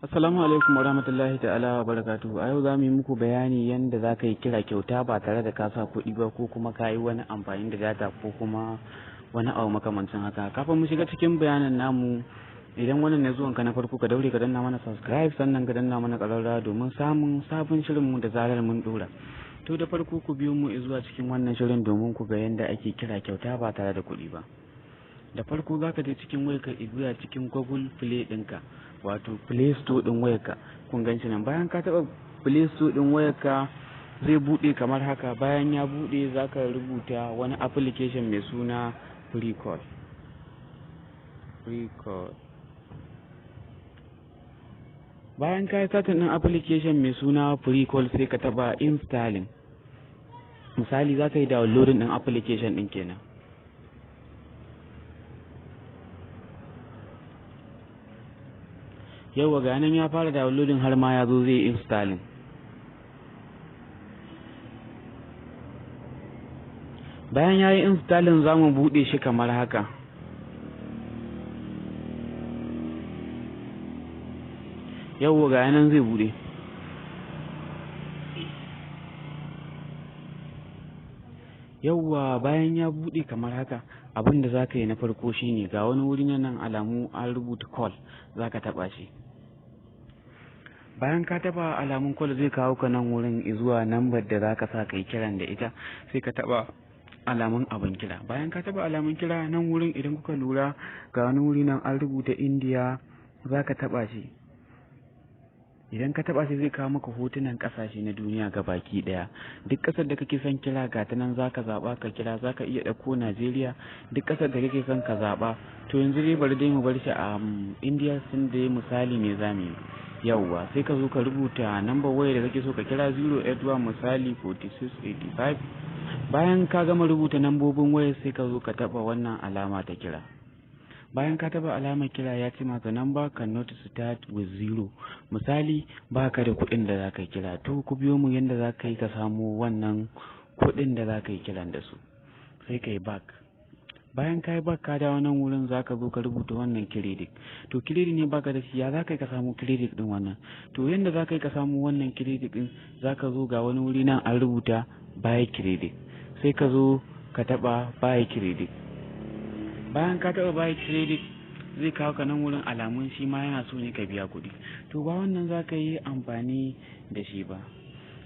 Assalamu alaikum warahmatullahi ta'ala wa barakatuhu. A yau za mu yi muku bayani yadda za ka yi kira kyauta ba tare da ka sa kuɗi ba ko kuma ka yi wani amfani da data ko kuma wani abu makamancin haka. Kafin mu shiga cikin bayanin namu, idan wannan ne zuwanka na farko, ka daure ka danna mana subscribe, sannan ka danna mana ƙararrawa domin samun sabon shirinmu da zarar mun ɗora. To, da farko ku biyo mu zuwa cikin wannan shirin domin ku ga yadda ake kira kyauta ba tare da kuɗi ba. Da farko za ka je cikin wayarka zuwa cikin Google Play ɗinka, wato Play Store ɗin wayarka. Kun gan shi nan. Bayan ka taɓa Play Store ɗin wayarka, zai buɗe kamar haka. Bayan ya buɗe, za ka rubuta wani application mai suna Free Call. Free Call. Bayan ka yi searching ɗin application mai suna Free Call, sai ka taɓa installing. Misali, za ka yi downloading ɗin application ɗin kenan. Yauwa, ga nan ya fara downloading, har ma ya zo zai installing. Bayan ya yi installing, za mu buɗe shi kamar haka. Yauwa, ga nan zai buɗe. Yauwa, bayan ya buɗe kamar haka, abin da za ka yi na farko shine ga wani wuri na nan alamu an rubuta call, za ka taɓa shi. Bayan ka taɓa alamun call, zai kawo ka nan wurin zuwa nambar da za ka sa ka yi kiran da ita. Sai ka taɓa alamun abin kira. Bayan ka taɓa alamun kira, nan wurin idan kuka lura, ga wani wuri nan an rubuta India, za ka taɓa shi. Idan ka taɓa shi, zai kawo maka hotunan ƙasashe na duniya ga baki ɗaya. Duk ƙasar da kake son kira, ga ta nan, za ka zaɓa ka kira. Za ka iya ɗauko Najeriya, duk ƙasar da kake son ka zaɓa. To, yanzu dai bari dai mu bar shi a India, sun dai misali ne za mu yi. Yauwa, sai ka zo ka rubuta number waya da kake so ka kira, 081 misali 4685. Bayan ka gama rubuta nambobin waya, sai ka zo ka taɓa wannan alama ta kira. Bayan ka taɓa alamar kira, ya ce maka "Number cannot start with zero". Misali, baka da kuɗin da za ka kira. To, ku biyo mu yadda za ka yi ka samu wannan kuɗin da za ka yi kiran da su. Sai ka yi back. Bayan ka yi back, ka dawo nan wurin, za ka zo ka rubuta wannan credit. To, credit ne baka da shi, ya za ka yi ka samu credit din wannan? To, yadda za ka yi ka samu wannan credit din, za ka zo ga wani wuri nan an rubuta buy credit, sai ka zo ka taɓa buy credit. Bayan ka taɓa buy credit, zai kawo ka nan wurin, alamun shi ma yana so ne ka biya kuɗi. To, ba wannan za ka yi amfani da shi ba.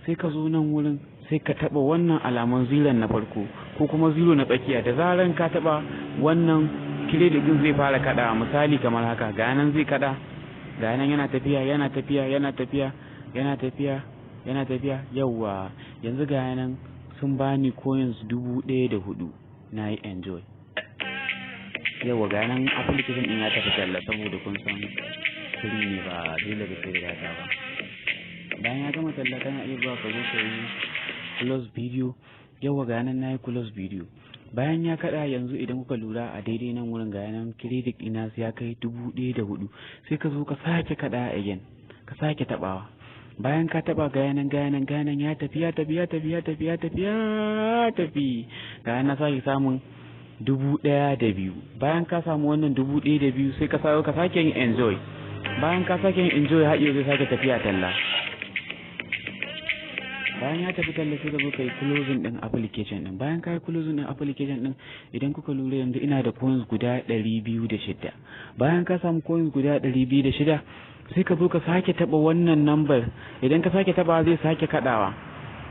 Sai ka zo nan wurin, sai ka taɓa wannan alamun ziron na farko ko kuma zero na tsakiya. Da zaran ka taɓa wannan, credit din zai fara kaɗa, misali kamar haka. Ga nan zai kaɗa, ga nan yana tafiya, yana tafiya, yana tafiya, yana tafiya, yana tafiya. Yawwa, yanzu ga nan sun bani coins 1004, na yi enjoy. Yawwa, ga nan application din ya tafi talla, saboda kun san free ne, ba dole da sai da data ba. Bayan ya gama talla, kana iya zuwa ka zo ka yi close video. Yawwa, ga nan na yi close video. Bayan ya kada, yanzu idan kuka lura a daidai nan wurin, ga nan credit ina ya kai 1004. Sai ka zo ka sake kada again, ka sake tabawa. Bayan ka taba, ga yanan, ga yanan, ga yanan, ya tafi, ya tafi, ya tafi, ya tafi, ya tafi, ya tafi. Ga na sake samun 1002. Bayan ka samu wannan 1002, sai ka sayo ka sake yin enjoy. Bayan ka sake yin enjoy, har yau zai sake tafiya talla. Bayan ya tafi talla, sai ka zo ka yi closing din application din. Bayan ka yi closing din application din, idan kuka lura, yanzu ina da coins guda 206. Bayan ka samu coins guda 206, sai ka zo ka sake taba wannan number. Idan ka sake taba, zai sake kadawa.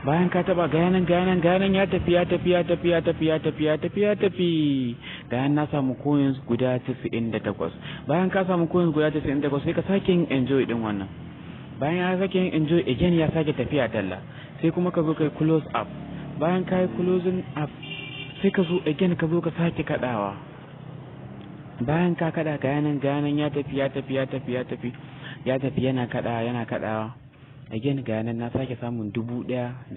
Bayan ka taba, ga yanan, ga yanan, ga yanan, ya tafi, ya tafi, ya tafi, ya tafi, ya tafi, ya tafi, ya tafi. Ga yan na samu coins guda 98. Bayan ka samu coins guda 98, sai ka sake yin enjoy din wannan. Bayan ya sake yin enjoy again, ya sake tafiya talla, sai kuma ka zo kai close app. Bayan ka yi closing app, sai ka zo again ka zo ka sake kadawa. Bayan ka kada, ga yanan, ga yanan, ya tafi, ya tafi, ya tafi, ya tafi, ya tafi, yana kada, yana kadawa. Again, ga yanan na sake samun 1010.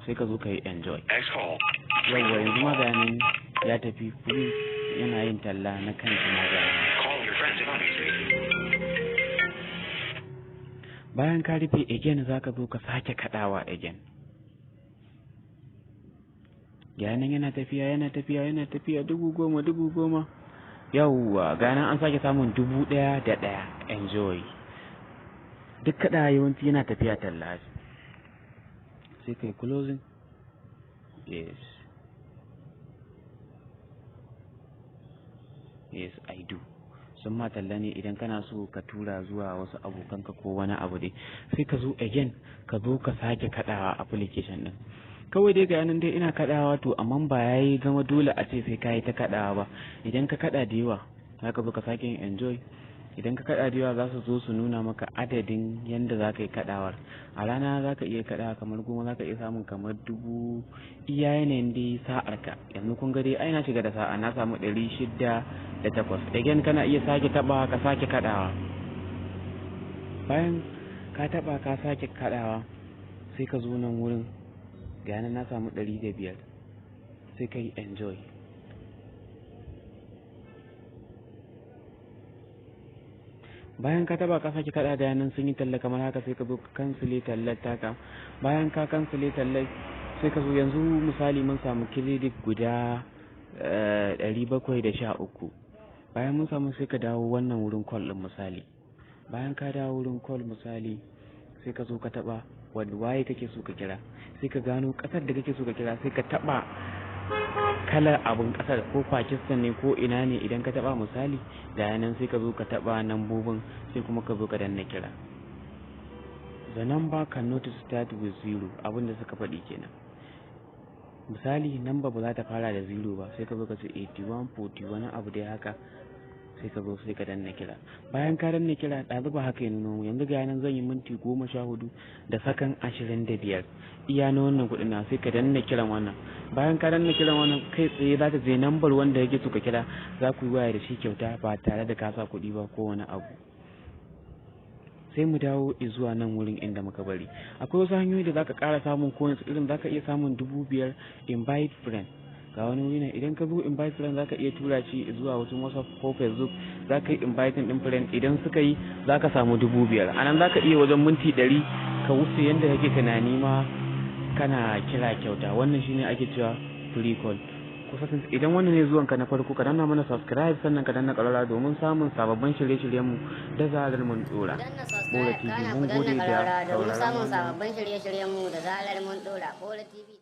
Sai ka zo ka yi enjoy. Yawwa, yanzu ma ga yanan ya tafi free, yana yin talla na kanshi ma, ga. Bayan ka rufe again, za ka zo ka sake kadawa again. Ga nan yana tafiya, yana tafiya, yana tafiya, 10,000, 10,000. Yawwa, ga nan an sake samun 1001. Enjoy. Duk kaɗa yawanci yana tafiya talla. Sai kai closing. Yes, yes, I do. Sun ma talla ne. Idan kana so ka tura zuwa wasu abokanka ko wani abu dai, sai ka zo again, ka zo ka sake kaɗawa application din. Kawai dai ga nan dai ina kaɗawa. To amma ba yayi zama dole a ce sai ka yi ta kaɗawa ba. Idan ka kaɗa da yawa, za ka zo ka sake yin enjoy. Idan ka kaɗa da yawa, za su zo su nuna maka adadin yanda za ka yi kaɗawar a rana. Za ka iya kaɗawa kamar 10, za ka iya samun kamar 1000, iya yanayin dai sa'ar ka. Yanzu kun ga dai ai na shiga da sa'a, na samu 608. Again, kana iya sake taɓawa ka sake kaɗawa. Bayan ka taɓa ka sake kaɗawa, sai ka zo nan wurin. Ga nan na samu 105. Sai ka yi enjoy. Bayan ka taba ka sake kada, da nan sun yi talla kamar haka, sai ka zo ka cancel tallar taka. Bayan ka cancel tallar, sai ka zo. Yanzu misali mun samu credit guda 713. Bayan mun samu, sai ka dawo wannan wurin call din misali. Bayan ka dawo wurin call misali, sai ka zo ka taba wanda waye kake so ka kira. Sai ka gano kasar da kake so ka kira, sai ka taba kalar abun kasar, ko Pakistan ne ko ina ne. Idan ka taba misali, ga nan, sai ka zo ka taba nambobin, sai kuma ka zo ka danna kira. The number cannot start with zero, abin da suka faɗi kenan. Misali, number ba za ta fara da zero ba. Sai ka zo ka ce 81 40 wani abu dai haka, sai ka zo sai ka danna kira. Bayan ka danna kira, ɗazu ba haka ya nuno. Yanzu ga nan zan yi minti 14 da sakan 25, iya na wannan kuɗin na. Sai ka danna kiran wannan. Bayan ka danna kiran wannan, kai tsaye za ta je nambar wanda yake so ka kira, za ku yi waya da shi kyauta ba tare da ka sa kuɗi ba ko wani abu. Sai mu dawo zuwa nan wurin inda muka bari. Akwai wasu hanyoyi da zaka ƙara samun coins, irin zaka iya samun 5000. Invite friend, ga wani wuri ne. Idan ka zo invite friend, zaka iya tura shi zuwa wasu WhatsApp ko Facebook. Zaka yi inviting din friend, idan suka yi zaka samu 5000. Anan zaka iya wajen minti 100 ka wuce yanda kake tunani ma, kana kira kyauta. Wannan shine ake cewa free call. Kusa idan wannan ne zuwanka na farko, ka danna mana subscribe, sannan ka danna ƙararrawa domin samun sababbin shirye-shiryenmu da zarar mun dora. Danna Bola subscribe TV, kana mun ku gode danna da ƙararrawa domin sauraron samun wannan. sababbin shirye-shiryenmu da zarar mun dora. Bola TV.